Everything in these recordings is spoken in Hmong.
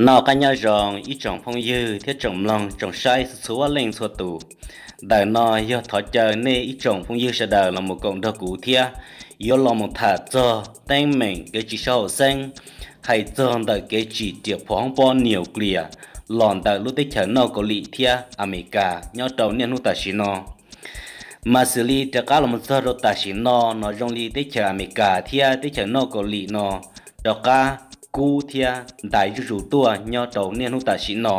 Noj qab nyob zoo ib tsoom phooj ywg thiab tsoom mloog tsoom saib txhua txhua leej txhua tus. Ntawm no yog thov caw nej ib tsoom phooj ywg sawv daws los mus koom nrog kuv thiab yuav los mus tham txog teeb meem kev tsis sib haum xeeb, hais txog ntawm kev tsim riam phom hoob pob nius klias los ntawm lub teb chaws North Korea thiab Amelikas nyob rau niaj hnub tam sim no. Mas xws li rov qab los mus txog rau tam sim no no zoo li teb chaws Amelikas thiab teb chaws North Korea no rov qab kub thiab ntais zuj zus tuaj nyob rau niaj hnub tam sim no,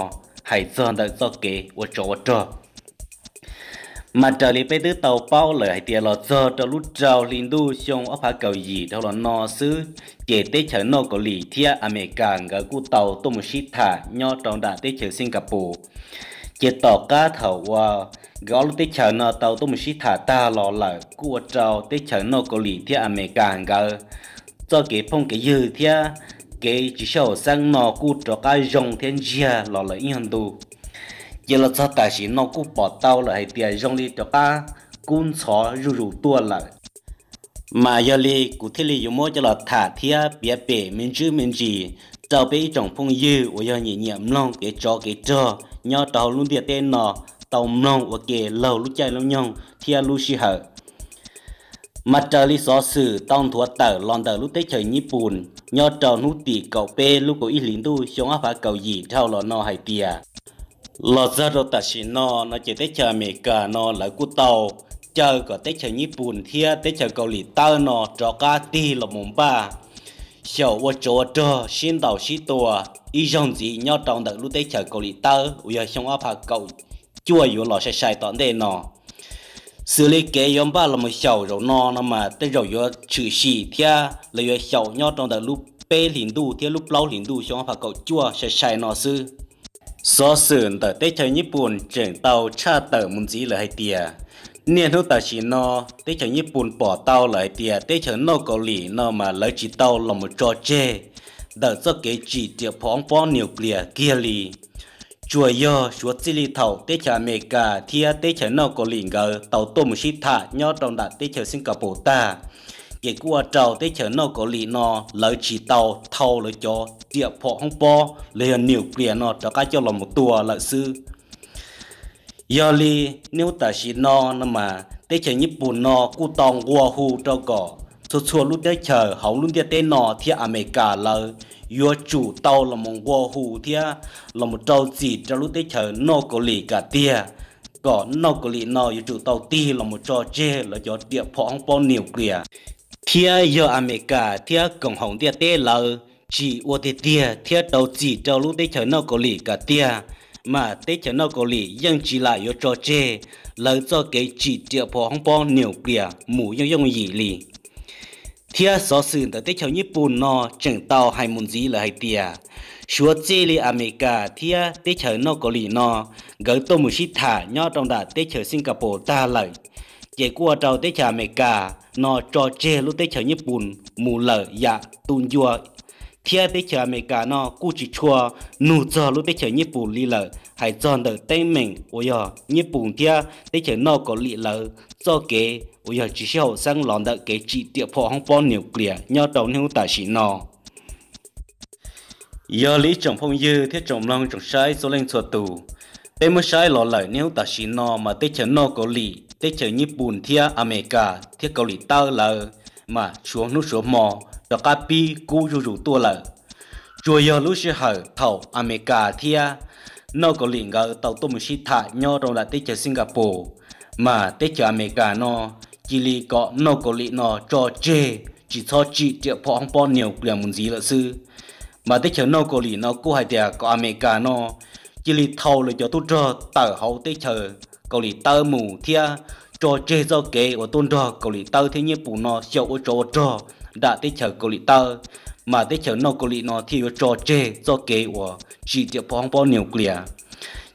hais txog ntawm txoj kev ua tsov ua rog. Mas raws li peb twb tau paub lawm hais tias los txog rau lub rau hli ntuj xyoo ob phav kaum yim dhau los no xwb, ces teb chaws North Korea thiab Amelikas nkawd kuj tau tuaj mus sib tham nyob rau nram teb chaws Singapore. Ces tom qab thaum uas nkawd ob lub teb chaws no tau tuaj mus sib tham tag los lawm kuj ua rau teb chaws North Korea thiab Amelikas nkawd txoj kev phooj kev ywg thiab kev tsis sib haum xeeb no kuj rov qab zoo thiab ntsiag los lawm ib nyuag ntu. Ces los txog tam sim no kuj pom tau lawm hais tias zoo li rov qab kub ntxhov zuj zus tuaj lawm. Mas yog li kuv thiaj li yuav muab coj los tham thiab piav pem me ntsis me ntsis rau peb ib tsoom phooj ywg uas yog nyiam nyiam mloog kev tsov kev rog nyob rau hauv lub ntiaj teb no tau mloog ua ke laug lub caij lub nyoog thiab lub sij hawm. Mas raws li xov xwm tau nthuav tawm los ntawm lub teb chaws Nyij Pooj nyob rau hnub tim kaum peb lub kaum ib hlis ntuj xyoo ob phav kaum yim dhau los no hais tias los txog rau tam sim no no ces teb chaws Amelikas no lawv kuj tau caw kom teb chaws Nyij Pooj thiab teb chaws Kaus Lim Tawb no rov qab tig los mus npaj xyaum ua tsov ua rog sib ntaus sib tua ib zaug ntxiv nyob rau ntawm lub teb chaws Kaus Lim Tawb uas yog xyoo ob phav kaum cuaj yuav los sai sai tom ntej no. Xws li kev yuav npaj los mus xyaum zaum no no mas tej zaum yuav tshwm sim thiab lawv yuav xyaum nyob rau ntawm lub peb hlis ntuj thiab lub plaub hlis ntuj xyoo ob phav kaum cuaj sai sai no xwb. Xov xwm ntawm teb chaws Nyij Pooj tseem tau tshaj tawm mus ntxiv lawm hais tias niaj hnub tam sim no teb chaws Nyij Pooj pom tau lawm hais tias teb chaws North Korea no mas lawv tsis tau los mus tso tseg ntawm txoj kev tsim riam phom hoob pob nius klias kiag li. Tsuas yog suav txij li thaum teb chaws Amelikas thiab teb chaws North Korea nkawd tau tuaj mus sib tham nyob rau nram teb chaws Singapore tag, ces kuj ua rau teb chaws North Korea no lawv tsis tau thau lawv cov riam phom hoob pob los yog nius klias no rov qab coj los mus tua lawm xwb. Yog li niaj hnub tam sim no no mas teb chaws Nyij Pooj no kuj tau nqua hu rau kom txhua txhua lub teb chaws hauv lub ntiaj teb no thiab Amelikas lawv yuav tsum tau los mus nqua hu thiab los mus rau txim rau lub teb chaws North Korea kam tiag, kom North Korea no yuav tsum tau tig los mus tso tseg lawv cov riam phom hoob pob nius klias. Thiab yog Amelikas thiab koom haum ntiaj teb lawv tsis ua tiag tiag thiab rau txim rau lub teb chaws North Korea kam tiag, mas teb chaws North Korea yeej tsis lam yuav tso tseg lawv txoj kev tsim riam phom hoob pob nius klias mus yooj yooj yim li. Thiab xov xwm ntawm teb chaws Nyij Pooj no tseem tau hais mus ntxiv lawm hais tias suav txij li Amelikas thiab teb chaws North Korea no nkawd tuaj mus sib tham nyob rau nram teb chaws Singapore tag lawm, ces kuj ua rau teb chaws Amelikas no tso tseg lub teb chaws Nyij Pooj mus lawm yam tu ncua, thiab teb chaws Amelikas no kuj tsis tshua nug txog lub teb chaws Nyij Pooj li lawm hais txog ntawm teeb meem uas yog Nyij Pooj thiab teb chaws North Korea lawv txoj kev uas yog tsis sib haum xeeb los ntawm kev tsim riam phom hoob pob nius klias nyob rau niaj hnub tam sim no. Yog li ib tsoom phooj ywg thiab tsoom mloog tsoom saib txhua leej txhua tus, peb muab saib los lawm niaj hnub tam sim no mas teb chaws North Korea, teb chaws Nyij Pooj thiab Amelikas thiab Kaus Lim Tawb lawv mas suav hnub suav hmo rov qab pib kub zuj zus tuaj lawm. Tsuas yog lub sij hawm thaum Amelikas thiab North Korea nkawd tau tuaj mus sib tham nyob rau nram teb chaws Singapore, mas teb chaws Amelikas no cia li kom North Korea no tso tseg tsis txhob tsim riam phom hoob pob nius klias mus ntxiv lawm xwb. Mas teb chaws North Korea no kuj hais tias kom Amelikas no cia li thau lawv cov tub rog tawm hauv teb chaws Kaus Lim Tawb mus thiab tso tseg txoj kev uas tuaj nrog Kaus Lim Tawb thiab Nyij Pooj no xyaum ua tsov ua rog nram teb chaws Kaus Lim Tawb, mas teb chaws North Korea no thiaj yuav tso tseg txoj kev uas tsim riam phom hoob pob nius klias.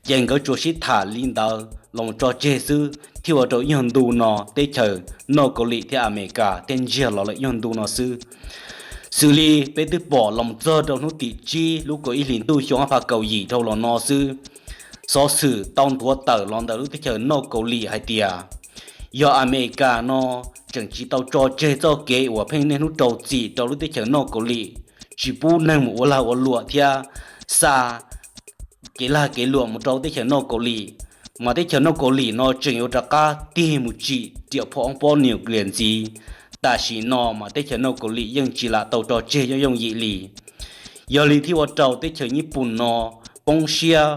Ces nkawd tsuas sib tham li ntawd los tso tseg xwb thiaj ua rau ib nyuag ntu no teb chaws North Korea thiab Amelikas thiaj ntsiag los lawm ib nyuag ntu no xwb. Xws li peb twb pom los txog rau hnub tim tsib lub kaum ib hlis ntuj xyoo ob phav kaum yim dhau los no xwb, xov xwm tau nthuav tawm los ntawm lub teb chaws North Korea hais tias yog Amelikas no tseem tsis tau tso tseg txoj kev uas pheej niaj hnub rau txim rau lub teb chaws North Korea, tsis pub neeg mus ua lag ua luam thiab xa kev lag kev luam mus rau teb chaws North Korea, mas teb chaws North Korea no tseem yuav rov qab tig mus tsim riam phom hoob pob nuclear ntxiv. Tam sim no mas teb chaws North Korea yeej tsis lam tau tso tseg yooj yooj yim li. Yog li thiaj ua rau teb chaws Nyij Pooj no poob siab,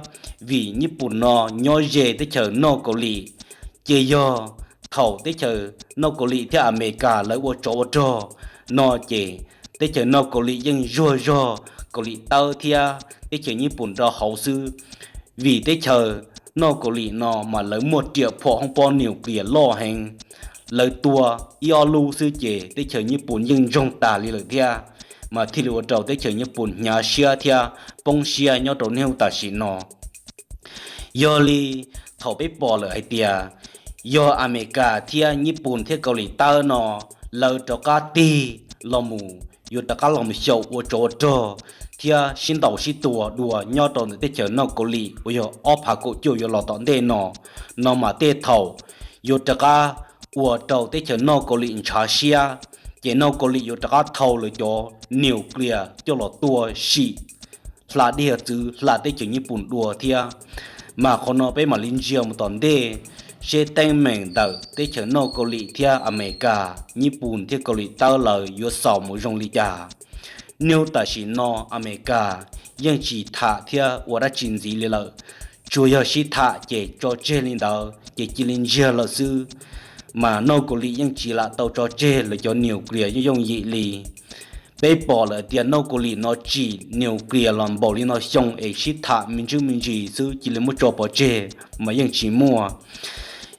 vim Nyij Pooj no nyob ze teb chaws North Korea, ces yog thaum teb chaws North Korea thiab Amelikas lawv ua tsov ua rog no ces teb chaws North Korea yeej zuag zog Kauslim Tawb thiab teb chaws Nyij Pooj rau hauv xwb. Vim teb chaws North Korea no mas lawv muaj riam phom hoob pob nuclear loj heev, lawv tua ib ob lub xwb ces teb chaws Nyij Pooj yeej ntsoog tas li lawm thiab, mas thiaj li ua rau teb chaws Nyij Pooj hnyav siab thiab poob siab nyob rau niaj hnub tam sim no. Yog li thaum peb pom lawm hais tias yog Amelikas thiab Nyij Pooj thiab Kauslim Tawb no lawv rov qab tig los mus, yuav rov qab los mus xyaum ua tsov ua rog thiab sib ntaus sib tua dua nyob rau ntawm teb chaws North Korea uas yog ob phav kaum cuaj yuav los tom ntej no, no mas tej thaum yuav rov qab ua rau teb chaws North Korea ntshav siab, ces North Korea yuav rov qab thau lawv cov nuclear coj los tua sim hla dej txwv hla teb chaws Nyij Pooj dua thiab. Mas qhov no peb mam li ntsia mus tom ntej, seb teeb meem ntawm teb chaws North Korea thiab Amelikas, Nyij Pooj thiab Kauslim Tawb lawv yuav xaus mus zoo li cas. Niaj hnub tam sim no Amelikas yeej tsis tham thiab ua dab tsi ntxiv li lawm, tsuas yog sib tham ces tso tseg li ntawd ces cia li ntsiag lawm xwb. Mas North Korea yeej tsis lam tau tso tseg lawv cov nuclear yooj yooj yim li. Peb pom lawm tias North Korea no tsim nuclear los npaum li no xyoo es sib tham me ntsis me ntsis xwb cia li muab tso pov tseg mas yeej tsis muaj.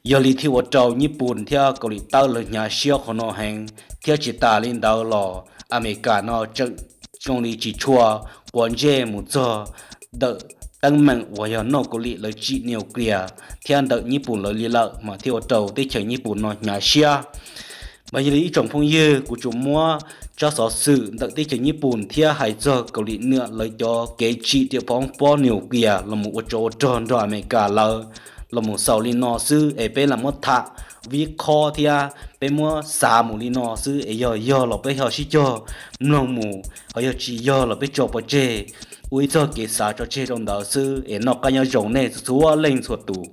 Yog li thiaj ua rau Nyij Pooj thiab Kauslim Tawb lawv hnyav siab qhov no heev, thiab tsis tas li ntawd los Amelikas no tseem zoo li tsis tshua quav ntsej mus txog ntawm teeb meem uas yog North Korea lawv tsim nuclear thiab ntawm Nyij Pooj lawv li lawm, mas thiaj ua rau teb chaws Nyij Pooj no hnyav siab. Mas yog li ib tsoom phooj ywg, kuv tsuas muab tsab xov xwm ntawm teb chaws Nyij Pooj thiab hais txog Kauslim Tawb lawv cov kev tsim riam phom hoob pob nuclear los mus ua tsov ua rog nrog Amelikas lawv los mus xaus li no xwb es peb lam muab tham vib khob thiab peb muab xav mus li no xwb es yog yog los peb ho sib cog mloog mus, ho yog tsis yog los peb tso pov tseg, ua ib txoj kev xav tso tseg rau ntawd xwb es noj qab nyob zoo nej txhua leej txhua tus.